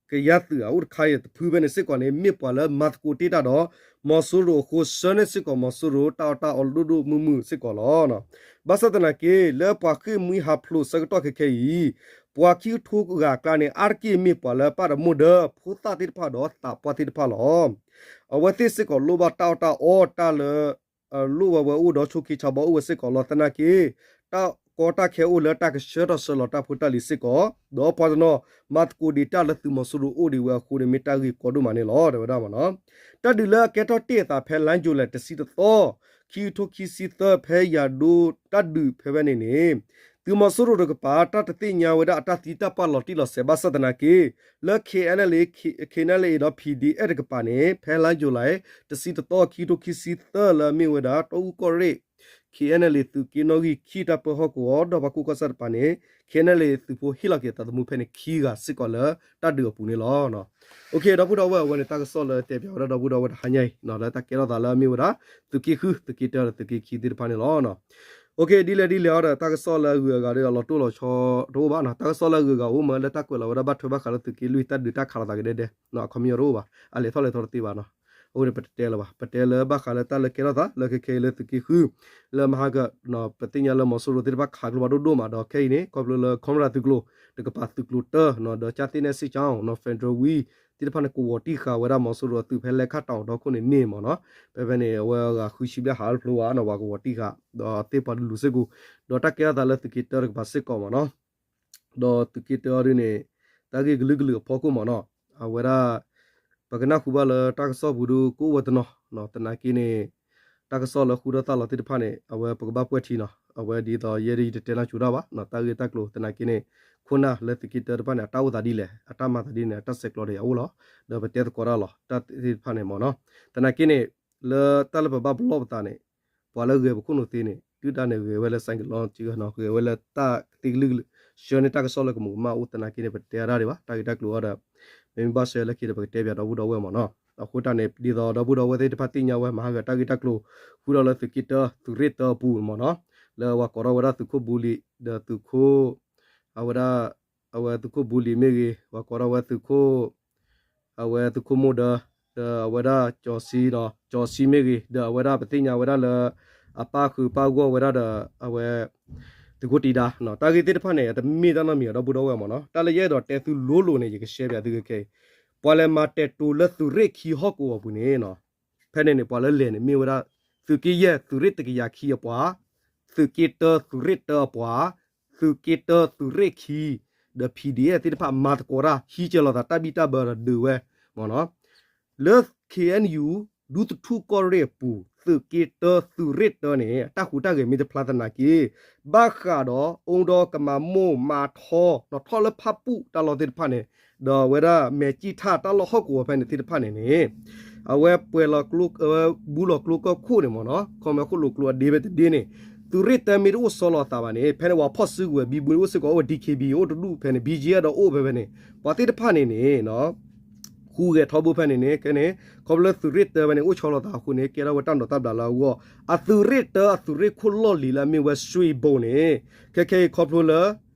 ကယၤသုးအအိၣ်တခါအံၤတဖုဖဲန့ၣ်စ့ၢ်ကီးန့ၣ် မ့ၢ်ပှၤလၢမၤသကိးတ့ၢ်တၢ်ဒီး မီၤစိရိၤအဃိ ဆှၢန့ၢ်စ့ၢ်ကီးမီၤစိရိၤတၢ်အီၣ်တၢ်အီဒိၣ်ဒိၣ်မုၢ်မုၢ်စ့ၢ်ကီးလီၤ. ဘၣ်ဆၣ်သနာ်က့ လၢပှၤဃ့ၢ်မှံဟးဖျိးဆၢကတီၢ်ခဲခဲအံၤ ပှၤခံကထိဂၤအကျါန့ၣ် အါတက့ၢ်မ့ၢ်ပှၤလၢပၢ်ဒီးမိၢ်ဒီး ဖိသၣ်သ့ၣ်တဖၣ်ဒီးသးပှၢ်သ့ၣ်တဖၣ်လီၤ. အဝဲသ့ၣ်စ့ၢ်ကီးလိၣ်ဘၣ်တၢ်အီၣ်တၢ်အီတၢ်လၢ လိၣ်ဝဲဝဲအိၣ်ဒီးဆိးက့ဆါဘီအိၣ်ဝဲစ့ၢ်ကီးလီၤ. သနာ်က့ တၢ်ကီတၢ်ခဲအိၣ်လၢတၢ်ကဆှၢထီၣ်ဆှၢလီၤတၢ်ဖိတၢ်လံၤစ့ၢ်ကီး ဒီးပှၤတနီၤ မၤသကိးဒံးတၢ်လၢသုးမီၤစိရိၤအိၣ်ဒံးဝဲအဃိန့ၣ် မ့ၢ်တၢ်ဂ့ၢ်ကီဒိၣ်မးန့ၣ်လီၤ တဲဝဲဒၣ်မ့ၢ်နီၤ. တၢ်ဒုးလၢအကဲထီၣ်တ့ၢ်အသးဖဲလါယူၤလံ တဆံတသီ ခံကထိခံဆံသၢ ဖဲယၤဒိတၢ်ဒုးဖဲဖဲန့ၣ်န့ၣ် သုးမီၤစိရိၤတကပၤ တၢ်တသ့ၣ်ညါဝဲဒၣ်အတၢ်သံတၢ်ပှၢ်လီၤတံၢ်လီၤဆဲးဘၣ်ဆၣ်သနာ်က့ လၢ KNLA KNLA ဒီး PDF တကပၤန့ၣ် ဖဲလါယူၤလံ တဆံတသီ ခံကထိခံဆံသၢ လၢအမ့ၢ်ဝဲဒၣ် တီအူကီၢ်ရ့ၣ် KNLA သုးက့နီၣ်ဂံၢ်ခံတၢ်ပၢဟီၣ်ကဝီၤ ဒီၣ်ဖးခိၣ်ကီၢ်ဆၣ်တကပၤန့ၣ် KNLA သုးဖိဟ့ၣ်လီၤက့ၤသးသမူဖဲန့ၣ်ခံဂၤစ့ၢ်ကီးလၢတၢ်ဒုးအပူၤန့ၣ်လီၤ. ဒီပုၢ်ဒီဝဲၢ် အဝဲန့ၣ်တၢ်ကစီၣ်လၢတဲပၠးဝဲဒၣ်ဒီပုၢ်ဒီဝဲၢ်တဟါညါအံၤ လၢတၢ်ကဲထီၣ်သးလၢအမ့ၢ်ဝဲဒၣ် သုးက့ဃု သုးက့တၢ ဒီးသုးက့ခံသ့ၣ်တဖၣ်န့ၣ်လီၤ. ဒ်လဲၣ်ဒ်လဲၣ်အီၤဒီး တၢ်ကစီၣ်လၢအဂုၤအဂၤဒီး လီၤတိၢ်လီၤဆီတအိၣ်ဘၣ်နီၤ. တၢ်ကစီၣ်လၢအဂုၤအဂၤအိၣ်မးလၢတၢ်ကွဲးလီၤဝဲဒၣ်ဘၣ်ထွဲဘၣ်ဃးလၢသုးက့လွံၢ်တၢ်ဒုးတၢ်ခးလိာ်သးကဒဲဒဲ အခီပညီတအိၣ်ဘၣ် အလဲၤထီၣ်လဲၤထီတသ့ဘၣ်နီၤ. အဃိန့ၣ် ပတတဲလၢၤဘၣ် ပတဲလၢဘၣ်ဃးလၢတၢ်လၢကဲထီၣ်သးလၢခဲခဲအံၤလၢသုးက့ဃု လၢမဟါက ပသ့ၣ်ညါလၢမီၤစိရိၤသ့ၣ်တဖၣ်ခးကျိဖးဒိၣ်ဒိၣ်မးဒီးခဲအံၤန့ၣ် ခီဖျိလၢ ခီမရၤသုးကျိၤ တကပၤသုးကျိၤတၢ ဒီးကၠၢ်သ့ၣ်နဲၣ်စ့ၣ်ကၠီ Federal Wing သ့ၣ်တဖၣ်န့ၣ် ကဝီၤတံၢ်ဃာ်ဝဲဒၣ်မီၤစိရိၤအသုးဖဲလဲခၣ်တီၣ်ဒီခိၣ်န့ၣ်န့ၣ်မ့ၢ်နီၤ, ဖဲဖဲန့ၣ် အဝဲအဂၤဃုဆံဘျဲၣ်ဟးတဖျိဘၣ်နီၤ, ပှၤကဝီၤတံၢ်ဃာ် ဒီးသ့ၣ်ပှၤတလူၤစ့ၢ်ကီး, ဒီးတၢ်ကဲထီၣ်သးလၢသုးက့တၢတကပၤစ့ၢ်ကီးမ့ၢ်နီၤ, ဒီးသုးက့တၢဒ်န့ၣ် တၢ်ဂ့ၢ်ကလုာ်ကလုာ်အဖီခိၣ်မ့ၢ်နီၤ, အဝဲဒၣ် ပကနၢ်ဟူဘၣ်လၢတၢ်ကစီၣ်ပူၤဒုးကအိၣ်ဝဲတနီၤ, သနာ်က့န့ၣ် တၢ်ကစီၣ်လၢဃုထီၣ်သၣ်လီၤသ့ၣ်တဖၣ်န့ၣ် အဝဲပကဘၣ်ပှဲၤထံနီၤ, အဝဲဒ်သိးယဲဒၣ်ယတတဲနၢ်စူၤတၢ်ဘၣ်, တၢ်ဂ့ၢ်တၢ်ကျိၤသနာ်က့န့ၣ် ခိၣ်နၢ်လၢသုးက့တၢတဖၣ်န့ၣ် အတၢ်အိၣ်သးဒ်လဲၣ် အတၢ်မၤသးဒ်န့ၣ် အတၢ်ဆဲးကျိးဒီးယၤအိၣ်လီၤ, ဒီးပတဲသကိးတၢ်လီၤ တၢ်သ့ၣ်တဖၣ်န့ၣ်မ့ၢ်နီၤ, သနာ်က့န့ၣ် လၢတၢ်လၢပဘၣ်ပလီၢ်ပသးန့ၣ် ပှၤလၢဂဲၤပခိၣ်နူာ်သ့န့ၣ် ဒုၣ်ဒါန့ၣ်ဂဲၤဝဲလၢ ဆိုင်ကလုန်း နီၤ, ဂဲၤဝဲလၢတၢ်သ့ၣ်ကလုာ်ကလုာ်, ဆှၢန့ၢ်တၢ်ကစီၣ်လၢကမူးကမၣ်အိၣ်သနာ်က့န့ၣ် ပတဲအါဒၣ်ဒံးဘၣ်, တၢ်ဂ့ၢ်တၢ်ကျိၤအံၤဒီး မ့မ့ၢ်ဘၣ်ဆှၢလၢခံဒီး ပကတဲပၠးဒီပုၢ်ဒီဝဲၢ်မ့ၢ်နီၤ, အဃိတၢ်န့ၣ် ဒ်သိးဒီပုၢ်ဒီဝဲၢ်သ့ၣ်တဖၣ်သ့ၣ်ညါဝဲ မၤဟးဂီၤတၢ်ဂ့ၢ်တၢ်ကျိၤ ဃုထီၣ်လၢသုးက့တၢ သုးရ့ၣ်တၢအပူၤမ့ၢ်နီၤ, လၢပှၤကိးထီၣ်ဝဲဒၣ်သုးခိၣ်ဘူးလံၤ ဒီးသုးခိၣ် အဝဲဒၣ် အဝဲသုးခိၣ်ဘူးလံၤမ့ၢ်ဂ့ၤ, ပှၤကိးထီၣ်ဝဲသုးခိၣ် အဝဲသုးခိၣ်မိၢ်ဒၢ, ဒီးအဝဲဒၣ်ကၠီၤဆံ, ကၠီၤဆံမ့ၢ်ဂ့ၤ, ဒီးအဝဲဒၣ်ပသ့ၣ်ညါဝဲဒၣ်လၢ အပၢ်ဃုာ်ပၢ်ဂီၢ်ဝဲဒၣ်ဒီး အဝဲ သုးခိၣ်တံဒါ, တၢ်ဂ့ၢ်သ့ၣ်တဖၣ်န့ၣ် အတမ့ၢ်တၢ်နီတမံၤဒီပုၢ်ဒီဝဲၢ်မ့ၢ်နီၤ, တၢ်လၢယအဲၣ်ဒိးတဲသုလိၤလိၤန့ၣ် ယကရှဲပၠးသုခဲအံၤ, ပှၤလဲၤမၤတဲာ်တိၤလၢသုးရ့ၣ်ခံဟီၣ်ကဝီၤပူၤန့ၣ် ဖဲန့ၣ်န့ၣ် ပှၤလၢလဲၤန့ၣ်မ့ၢ်ဝဲဒၣ် သုးက့ယဲၢ်သုးရ့ၣ်တကယၤခံအပှၤ, သုးက့တၢသုးရ့ၣ်တၢအပှၤ, သုးက့တၢသုးရ့ၣ်ခံ, ဒီး PDF သ့ၣ်တဖၣ်မၤသကိးတၢ် ဟံးစၢၤလိာ်သးတၢ်ဘံၣ်တၢ်ဘၢဒီးဒုးဝဲမ့ၢ်နီၤ, လၢ KNU ဒူသထူၣ်ကီၢ်ရ့ၣ်အပူၤ သုးက့တၢသုးရ့ၣ်တၢန့ၣ် အတၢ်ဟူးတၢ်ဂဲၤမ့ၢ်တဖျါသနာ်က့ ဘၣ်ဃးဒီးအူဒီးကမၤမိၢ်မၤထီ နီၤထီၣ်လၢဖၣ်ပူၣ်တၢ်လီၢ်သ့ၣ်တဖၣ်န့ၣ်, ဒီးအဝဲဒၣ်မဲာ်ကံၣ်ထၣ်တၢ်လီၢ်ဟီၣ်ကဝီၤဖဲန့ၣ်သ့ၣ်တဖၣ်န့ၣ်န့ၣ် အဝဲပှဲၤလီၤကျိ အဝဲဘူးလီၤကျိကီၢ်ခိၣ်န့ၣ်မ့ၢ်နီၤ, ခီမ့ၢ်ခိၣ်လိာ်ကျိအဒ့ဖဲတဒ့န့ၣ်, သုးရ့ၣ်တၢမ့ၢ်တအိၣ်ဆီလီၤအသးဘၣ်န့ၣ် ဖဲန့ၣ်ပှၤဖီၣ်စုကဝဲၤ ဘံဘူန့ၣ်အိၣ်စ့ၢ်ကီး အိၣ်ဝဲ DKB အိၣ်တဒူၣ်ဖဲန့ၣ် BGF ဒီးအိၣ်ဖဲဖဲန့ၣ်, ပှၤသ့ၣ်တဖၣ်န့ၣ်န့ၣ် ဟူးဂဲၤထီဘိဖဲန့ၣ်န့ၣ် ခဲန့ၣ် ခီဖျိလၢသုးရ့ၣ်တၢဖဲန့ၣ် အိၣ်ဆီလီၤသးအဃိန့ၣ် ကဲထီၣ်ဝဲတၢ်ဒိးတၢ်ဘျးလၢအဂီၢ်, အသုးရ့ၣ်တၢအသုးရ့ၣ်ခိၣ်လီၢ်လံၤလၢအမ့ၢ်ဝဲ ရွှေဘိုန့ၣ် ခဲခဲအံၤခီဖျိလၢ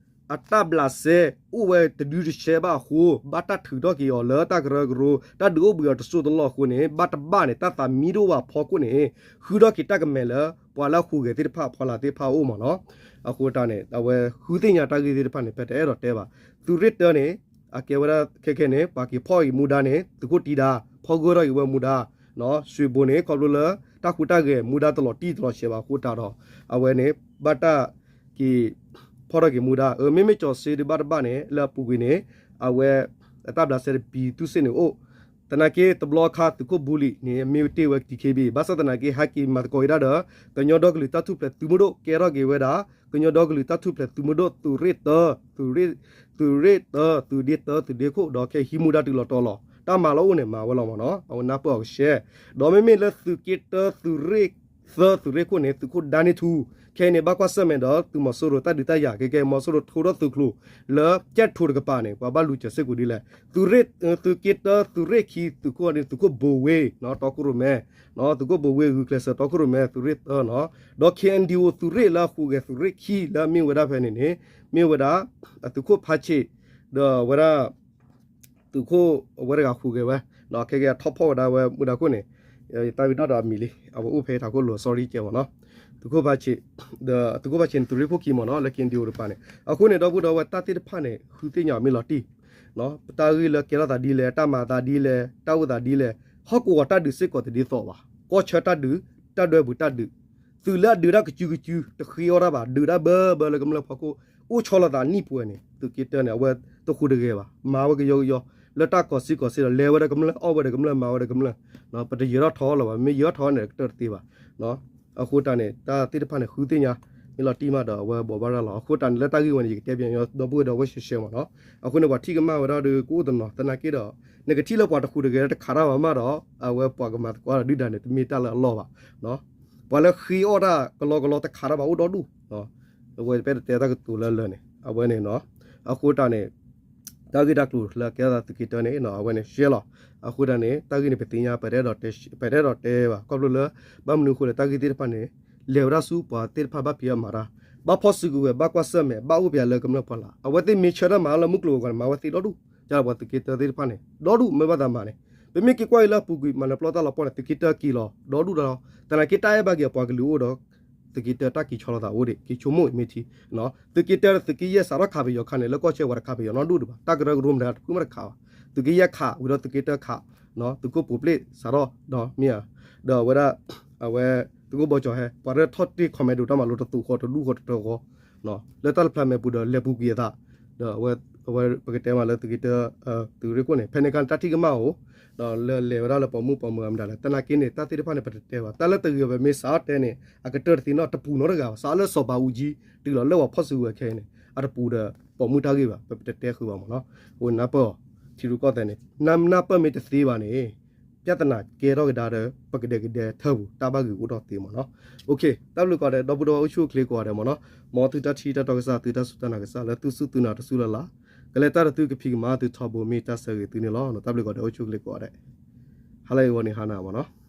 အတၢ်ဘျးစဲအိၣ်ဝဲတဒုတဆဲးဘၣ်အဃိ ဘၣ်တၢ်ထုးထီၣ်က့ၤအီၤလၢတၢ်ကရၢကရိ တၢ်ဒုးအိၣ်ဘှံးအီၤတစိၢ်တလီၢ်အဃိန့ၣ် ဘၣ်တဘၣ်န့ၣ် တၢ်သးမံတအိၣ်ဘၣ်အဖီခိၣ်န့ၣ် ဃုထီၣ်က့ၤတၢ်ကမဲာ်လၢ ပှၤလၢအဟူးဂဲၤသ့ၣ်တဖၣ် အဖီလာ်သ့ၣ်တဖၣ်အအိၣ်မ့ၢ်နီၤ, အဃိတၢ်န့ၣ် အဝဲဃုသ့ၣ်ညါတၢ်ဂ့ၢ်သ့ၣ်တဖၣ်န့ၣ် ဖဲတအဲၣ်ဒိးတဲဘၣ်, သုးရ့ၣ်တၢန့ၣ် အကဲဝဲဒၣ်ခဲခဲန့ၣ် ပှၤက့ၤဖီၣ်က့ၤမူဒါန့ၣ် သုးခိၣ်တံဒါ ဖီၣ်ဂၢၢ်ထီၣ်က့ၤဝဲမူဒါ, ရွှေဘိုန့ၣ် ခီဖျိလၢ တၢ်ဟူးတၢ်ဂဲၤမူဒါတလီၤတံၢ်တလီၤဆဲးဘၣ်အဃိတၢ်ဒီး အဝဲန့ၣ် ဘၣ်တၢ်က့ၤ ဖီၣ်ထီၣ်က့ၤမူဒါ, အမ့မ့ၢ်ကၠီၤစ့ဒုးဘၣ်တဘၣ်န့ၣ် လၢအပူၤကွံာ်န့ၣ် အဝဲ အတၢ်ဘျးစဲတပံၤသူၣ်စ့ၣ်န့ၣ်အိၣ်, သနာ်က့တဘျီခါသုးခိၣ်ဘူးလံၤန့ၣ် မ့ၢ်တ့ၢ်ဝဲ DKB ဘၣ်ဆၣ်သနာ်က့ ဟဲက့ၤမၤသကိးက့ၤတၢ်ဒီး ကညီဒီကလုာ်တၢ်ထူၣ်ဖျဲးသုးမုၢ်ဒိၣ် ကဲထီၣ်က့ၤဝဲဒၣ် ကညီဒီကလုာ်တၢ်ထူၣ်ဖျဲးသုးမုၢ်ဒိၣ် သုးရ့ၣ်တၢ သုးရ့ၣ် သုးရ့ၣ်တၢ သုးဒ့တၢ သုးဒ့ခိၣ် ဒီးခဲဟံးမူဒါတုၤလီၤတီၤလီၤ တၢ်မၤလီၤအိၣ်န့ၣ် မၤဝဲလီၤမ့ၢ်နီၤ, အဝဲနၢ်ပၢၢ်အီၤကရှဲ, ဒီးမ့မ့ၢ်လၢသုးက့တၢ သုးရ့ၣ်သၢ သုးရ့ၣ်ခိၣ်န့ၣ် သုးခိၣ်ဒါန့ၢ်ထူ ခဲအံၤန့ၣ် ဘၣ်ကွၢ်ဆၢၣ်မဲာ်ဒီး သုးမီၤစိရိၤတၢ်ဒုးတၢ်ယၤ ခဲကဲ မီၤစိရိၤထိထီၣ်သုးကျိၤ လၢကဲထိတကပၤန့ၣ် ပှၤဘၣ်လူၤစၢၤစ့ၢ်ကီးဒ်လဲၣ်, သုးရ့ၣ် သုးက့တၢ သုးရ့ၣ်ခံ သုးခိၣ်န့ၣ် သုးခိၣ်ဘိဝ့ တီခိၣ်ရိၣ်မဲ သုးခိၣ်ဘိဝ့ ဂုာ်ကျဲးစၢးတီခိၣ်ရိၣ်မဲ သုးရ့ၣ်တၢနီၤ, ဒီး KNDO သုးရ့ၣ်လၢအဟူးဂဲၤသုးရ့ၣ်ခံလၢအမ့ၢ်ဝဲဒၣ်ဖဲန့ၣ်န့ၣ် မ့ၢ်ဝဲဒၣ် သုးခိၣ်ဖးဆံး ဒီးဝဲဒၣ် သုးခိၣ်အဝဲတဂၤဟူးဂဲၤဝဲ, ခဲကဲအထီၣ်ဖီၣ်ဝဲဒၣ်ဝဲမူဒါခိၣ်န့ၣ် ယသးဝံၣ်နီၣ်ဒီးအမံၤလံ အဝဲအိၣ်ဖဲထးခိၣ်လိၤ sorry ကဲမ့ၢ်နီၤ, သုးခိၣ်ဖးဆံး ဒီးသုးခိၣ်ဖးဆံးန့ၣ် သုးရ့ၣ်ခိၣ်ခံမ့ၢ်နီၤ လၢ KNDO တကပၤန့ၣ် အဃိန့ၣ် ဒီပုၢ်ဒီဝဲၢ်တၢ်သ့ၣ်တဖၣ်န့ၣ် ဃုသ့ၣ်ညါအီၤမ့ၢ်လီၤတံၢ် တၢ်ဂ့ၢ်လၢကဲထီၣ်သးဒ်လဲၣ် တၢ်မၤသးဒ်လဲၣ် တၢ်အိၣ်သးဒ်လဲၣ် ဟီၣ်ကဝီၤတၢ်ဒုးစ့ၢ်ကီးတဒ်သိးဘၣ် ကီၢ်ဆၢတၢ်ဒုး တၢ်ဒွဲၣ်ပူၤတၢ်ဒုး သုးလၢအဒုးတၢ်ကစုကစု တဃ့အီၣ်တၢ်ဘၣ် ဒုးတၢ်ဘၢဘၢလၢကမျၢၢ်ဖီခိၣ် အိၣ်ဆီလီၤသးနံၣ်ပှဲၤန့ၣ် သုးက့တၢန့ၣ် အဝဲတဟူးတဂဲၤဘၣ် မၤဝဲကယီကယီ လၢတၢ်ကီၤစ့ကီၤစ့ဒီး လဲၤဝဲဒီးကမျၢၢ် အီၣ်ဝဲဒီးကမျၢၢ် မၤဝဲဒီးကမျၢၢ် ပတယၢၤထီၣ်ထီလၢၤဘၣ် မ့ၢ်ယၢၤထီၣ်ထီန့ၣ် ကတၢၢ်တသ့ဘၣ် အဃိတၢ်န့ၣ် တၢ်သ့ၣ်တဖၣ်န့ၣ် ဃုသ့ၣ်ညါ မ့ၢ်လီၤတံၢ်မးဒီး အဝဲဘိးဘၣ်ရၤလီၤ အဃိတၢ်န့ၣ် လၢတၢ်ဂ့ၢ်ဝဲန့ၣ် ယကတဲပၠးညီ ဒီပုၢ်ဝဲၢ်ဒီပုၢ်ဝဲၢ်ရှဲရှဲမ့ၢ်နီၤ အဃိန့ၣ် ပှၤထံၣ်ကမၣ်ဝဲဒၣ်ဒီး ကအိၣ်တနီၤ သနာ်က့ဒီး နကထံၣ်လၢပှၤတဟူးတဂဲၤတခးတၢ်ဘၣ်မးဒီး အဝဲပှၤကမၤသကိးတၢ်ဒုၣ်ဒါန့ၣ် တမ့ၢ်တၢ်လၢအလီၢ်ဘၣ် ပှၤလၢဃ့အီၣ်တၢ်ကလီကလီတခးတၢ်ဘၣ်အိၣ်ဒီဒူၣ် အဝဲပတဲတၢ်ကတိၤလၢလၢာ်န့ၣ် အဝဲန့ၣ် အဃိတၢ်န့ၣ် တၢ်ဂ့ၢ်တၢ်ကျိၤလၢကဲထီၣ်သးသုးက့တၢန့ၣ် အဝဲန့ၣ်ရှဲလီၤ အဃိတၢ်န့ၣ် တၢ်ဂ့ၢ်န့ၣ် ပသ့ၣ်ညါ ပတအဲၣ်ဒိးတဲဘၣ် ခီဖျိလၢ ဘၣ်မနုၤအဃိလဲၣ် တၢ်ဂ့ၢ်သ့ၣ်တဖၣ်န့ၣ် လဲၤဝဲဒၣ်ဆူပှၤသ့ၣ်တဖၣ်ဘၣ်ဖံးအီၣ်မၤတၢ် ဘၣ်ဖီၣ်စုကဝဲၤ ဘၣ်ကွၢ်ဆၢၣ်မဲာ် ဘၣ်အိၣ်ပၠးလၢကမျၢၢ်ပှၢ်လၢ် အဝဲသ့ၣ်မ့ၢ်ဆၢထၢၣ်မၤလၢမုၢ်ကျိၤဝဲၤကွာ်န့ၣ် မၤဝဲသ့ဒီဒူၣ် ကပှၤသုးက့တၢသ့ၣ်တဖၣ်န့ၣ် ဒီဒူၣ်မ့ၢ်ဘၣ်သးမၤန့ၣ် ပမ့ၢ်က့ၤကွၢ်အံၤလၢအပူၤကွံာ် မၤနၢၤပျီတၢ်လီၤပှီၢ်န့ၣ် သုးက့တၢက့ၤလီၤ ဒီဒူၣ်ဒီး သနာ်က့တၢ်အဲၣ်ဘၣ်က့ၤအပှၤကလုာ်အိၣ်ဒီး သုးက့တၢတၢ်က့ၤဆီလီၤသးအိၣ်ဒံး က့ၤဆိကမိၣ်မ့ၢ်ထံ သုးက့တၢ သုးက့ယဲၢ်စးထီၣ်ခးပယီၤခါန့ၣ် လၢကီၢ်ဆၢပှၤတခးပယီၤနီတဒူၣ်ဒံးဘၣ် တၢ်ကရၢကရိမတၤတဖုမ့ၢ်တခးဘၣ် သုးက့ယဲၢ်ခး ဝံၤဒီးသုးက့တၢခး သုးခိၣ်ပူၤပျ့ၣ်စးထီၣ် ဒီးမ့ၢ်ဧါ ဒီးအဝဲဒၣ် အဝဲ သုးခိၣ်ဘီကၠီၤဟဲ ပှၤရဲၣ်ထီၣ်တ့ၢ် commando တၢ်မၤလိတသိးဃီတဒူၣ်ဃီတတၢဃီ လၢတၢ်တဖျါမဲာ်ပူၤဒီးလဲၤပူၤကွံာ်အသး ဒီးအဝဲ ပကတဲမးလၢသုးက့တၢ သုးရ့ၣ်ခိၣ်န့ၣ် ဖဲန့ၣ်အခါန့ၣ် တၢ်ထံၣ်ကမၣ်အိၣ် ဒီးလၢလဲၤဝဲဒၣ်လၢပိာ်မုၣ်ပိာ်မၢၤအမတၤလဲၣ် သနာ်က့န့ၣ် တၢ်သ့ၣ်တဖၣ်န့ၣ် ပတတဲဘၣ် တၢ်လၢတဂ့ၤဘၣ် ပမ့ၢ်စးထီၣ်တဲန့ၣ် အကတၢၢ်တသ့နီတပူၤနီတဂၤဘၣ် စးလၢစီၤဘးအူကၠံ တုၤလီၤလၢပှၤဖီၣ်စုကဝဲၤခဲအံၤန့ၣ် အတပူၤဒီး ပိာ်မုၣ်တၢ်ဂ့ၢ်ဘၣ် ပတတဲဃုာ်ဘၣ်မ့ၢ်နီၤ အဃိနၢ်ပၢၢ်အီၤ ထံရူၢ်ကီၢ်သဲးန့ၣ် နၢ်ပၢၢ်မ့ၢ်တသ့ဘၣ်န့ၣ် ပြဿနာကဲထီၣ်ကဒါဒီး ပကဒဲကဒဲထၢပူၤ တၢ်ဘၣ်ဂ့ၤအိၣ်ထီၣ်သ့မ့ၢ်နီၤ တၢ်ဘျုးကိးဂၤဒဲး ဒီပုၢ်ဒီဝဲၢ်အိၣ်ဆူၣ်အိၣ်ချ့ကိးဂၤဒဲးမ့ၢ်နီၤ မ်သုတၢ်ထံၣ်တၢ်တီကစၢ် သုတၢ်စူၢ်တၢ်နာ်ကစၢ် လၢသုစူၢ်သုနာ်တစူၢ်လၢ်လၢ် ကလဲၤတၢ်ဒီးသုကဖံးကမၤသုထီဘိမ့ၢ်တၢ်ဆၢဂ့ၤသုန့ၣ်လီၤ တၢ်ဘျုးကိးဂၤဒဲး အိၣ်ဆူၣ်အိၣ်ချ့ကိးဂၤဒဲး ဟါလၢအဂီၢ်န့ၣ်ဟါနၤမ့ၢ်နီၤ